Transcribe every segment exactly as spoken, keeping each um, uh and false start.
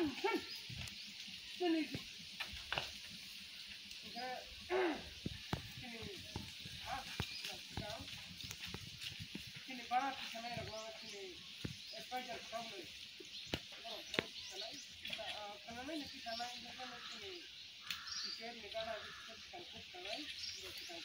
Chini, chini, ha, chini, chini bara tisanai rokno chini advisor khamwi. Borok khamwi tisanai, ah, khananai ni tisanai, borokno chini teacher ni gana, tisanai, borok tisanai.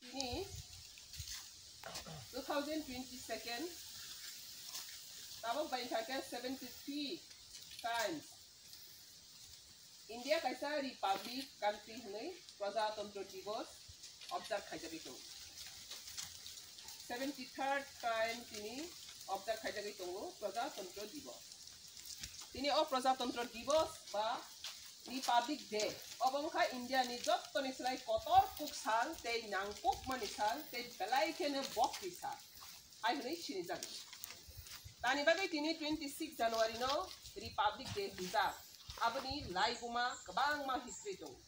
Tini two thousand twenty-second, tabok bai kha khe seventy-three times India kaisa republic country hwnwi Prajatantro Divos observe khaijagwi tongo. Seventy-third time tini observe khaijagwi tongo Prajatantro Divos. Tini o Prajatantro Divos ba Republic Day obo wngkha India ni jottoni slai kotor kuk sal tei nangkukmani sal tei belai kheno bokri sal hai hwnwi sinijago. Tani bagwi tini twenty-six January no Republic Day hwnjak. Aboni laibuma kwbangma history tongo.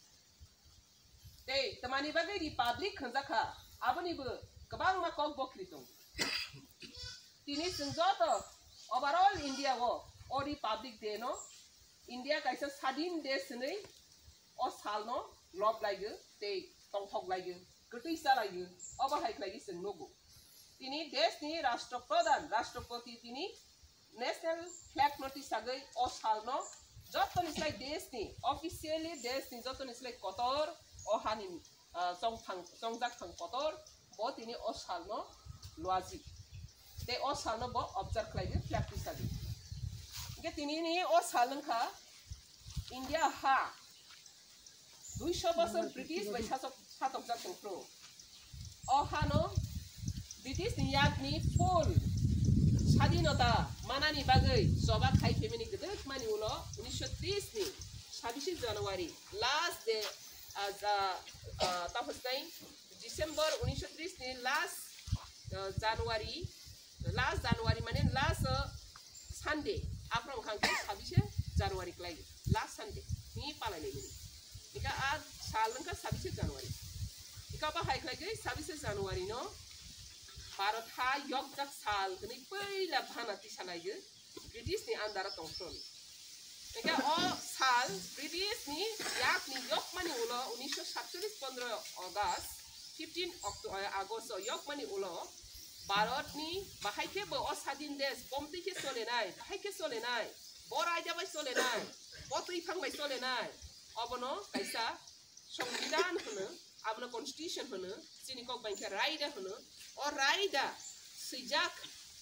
Tei tamani bagwi Republic hwnjak kha, aboni bo kwbangma kok bokri tongo. Tini chwng joto overall India o, o Republic Day no India kaisa sadin desh hwnwi o salno lob laigo tei tongthok laigo, kwtwi cha laigo, obo hai khlaiwi chwng nugo. Tini deshni Rashtra Pradhan, Rashtrapati tini National Flag no tisagwi o salno jotoni slai deshni, officially deshni jotoni slai kotor o hani, ah, chongthang, chongjak thang kotor bo tini o salno luajik. Tei o salno bo observe khlaiwi flag tisagwi. Hingke tinini o sal wngkha India ha duiso bosor British bai satok-, satokjak tongphuru. O hano British ni yakni full sadinota manani bagwi choba khai phaimani gwdwkmani ulo unisho tris ni sabbish January last day, ah, ja-, ah, tamo sinai December unisho tris ni last, ah, January, last January mane last, ah, Sunday, aphuru wngkha hwnkhe sabbish January khlai, last Sunday ni palai nai mani. Ika a sal wngkha sabbish January. Ika ba hai khlai khe sabbish January no Bharat ha yokjak sal hwnwi puila bhana tisa lai o. British ni under o tongthun. Hingke o sal British ni yak ni yokmani ulo unisho satcholish pondro August, fifteen Octo-, eh, August o yokmani ulo Bharat ni bahai khe bo o sadin desh komtwi khe solenai, bahai khe solenai, bo raida bai solenai, bo twi phang bai solenai, obono kaisa Songbidan hwno, abono constitution hwno, chini kok bai khe raida hwno. O raida swijak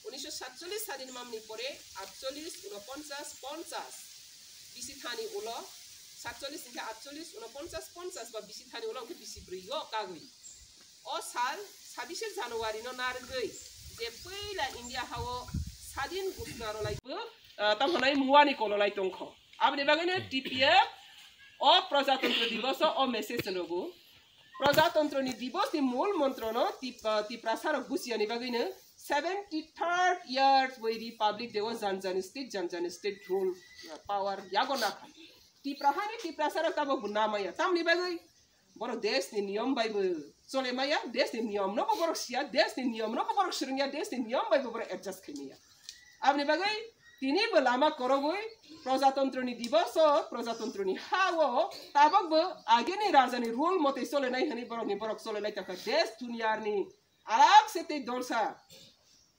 unisho satcholish sadin mamni pore atcholish, unoponchas, ponchas, bisi thani ulo, satcholish hwnkhe atcholish, unoponchas, ponchas ba bisi thani ulo hwnkhe bisi brwi o kagwi. O sal sabbish January no narwgwi je puila India hao sadin ghosna rwlai bo, ah, tamo hwnai muani kololai tongkho. Aboni bagwino T P F o Prajatantro Divos o, o message rwgo. Prajatantro ni Divos ni mul montro no Tip-, ah, Tiprasa rok busiya ni bagwino seventy third years bai Republic Day o jan jan state, jan jan state rule, ah, power yago nakha. Tiprahani Tiprasa rok tabok bo namaya. Tamni bagwi borok desh ni niyom bai bo chole maya, desh ni niyom no bo borok siya, desh ni niyom no bo borok swrwngya, desh ni niyom bai bo borok adjust khai maya. Aboni bagwi tini bo lama korogwi Prajatantro ni Divos o, Prajatantro ni ha o tabok bo agini raja ni rule mote chole nai hwnwi borok ni borok chole nai tongkha. Desh duniyar ni alak se tei dolsa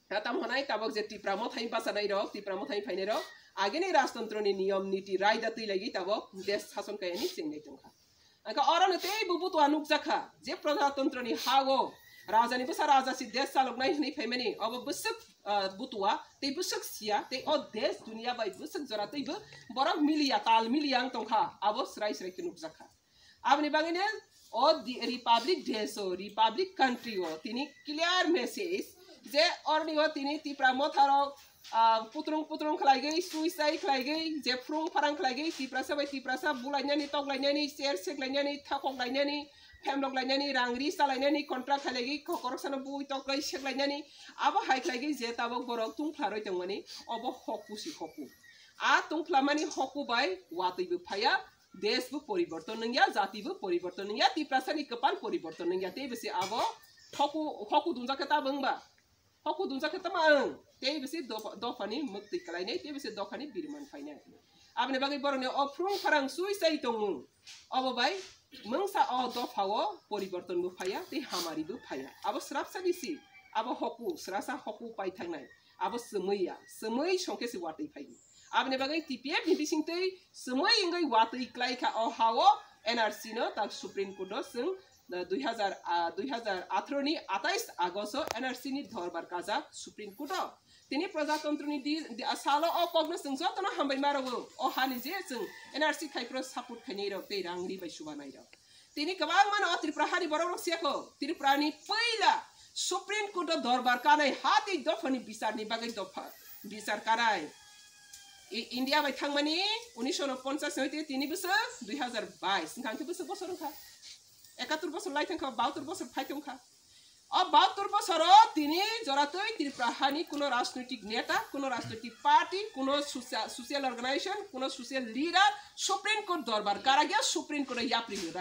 Tam hwnai tabok je Tipra Mothani bachanai rok, Tipra Mothani phainai rok, agini rajtantro ni niyom niti raida twi lagwi tabok desh sason kayani chengnai tongkha. Angkha oro no teibo butua nukjakha je prajatantro ni ha o raja ni bwsa raja si desh chaloknai hwnwi phaimani, obo bwswk, ah, butua tei bwswk siya tei o desh duniya bai bwswk jora teibo borok miliya, tal miliya wng tongkha, abo srai srai khe nukjakha. Aboni bagwino o di-, Republic Day o, Republic Country o tini clear message je oroni o tini Tipra Motha rok, ah, putrung putrung khlaigwi, suicide khlaigwi, je phrung pharang khlaigwi, Tiprasa bai Tiprasa bulainani, toklainani, cher seklainani, thakoklainani, phemloklainani, rang ri salainani, contract khlaigwi, ko-, koroksano bui toklai seklainani, abo hai khlaigwi je tabok borok tungphlarwi tongmani, obo hoku si hoku. A tungphlamani hoku bai watwi bo phaiya, desh bo poriborton wngya, jati bo poriborton wngya, Tiprasa ni kwpal poriborton wngya, tei bwse abo hoku, hoku dungjak khe tabok wngba? Hoku dungjak khe tama wng? Tei bwse dopha, dophani mwktwi kalainai, tei bwse dophani biriman phainai. Aboni bagwi borokni o phrung pharang suicide tongmung, obo bai mungsa o dopha o poriborton bo phaiya, tei hamari bo phaiya. Abo srapsa ni si, abo hoku, srasa hoku paithangnai. Abo swmwi ya, swmwi songkhe se watwi phaiwi. Aboni bagwi T P F ni bisingtwi swmwi wngwi watwi klai kha o ha o N R C no, tak Supreme Court o chwng, uh, dui hazar, uh, dui hazar atharo ni atais August o N R C ni dorbar kajak Supreme Court o. Tini Prajatantro ni di, di, salo o kokno chwng jotono hambai ma rwo. O hani je chwng N R C khai phuru support khainai rok tei rang ri bai subanai rok. Tini kwbangma no o Tripura hani borok rok siya kho. Tripura ni puila Supreme Court o dorbar kanai ha tei dopha ni bichar ni bagwi dopha bichar kanai. I-, India bai thangmani unisho ponchas ni hoite tini bwswk dui hazar bais, wngkha hwnkhe bwswk bosor wngkha? Ekatur bosor lai thangkha, bahatur bosor phai thangkha. O bahatur bosor o tini joratwi Tripura hani kuno rajnoitik neta, kuno rajnoitik party, kuno socia-, social organization, kuno social leader Supreme Court dorbar kara gya, Supreme Court o yapri rwbai.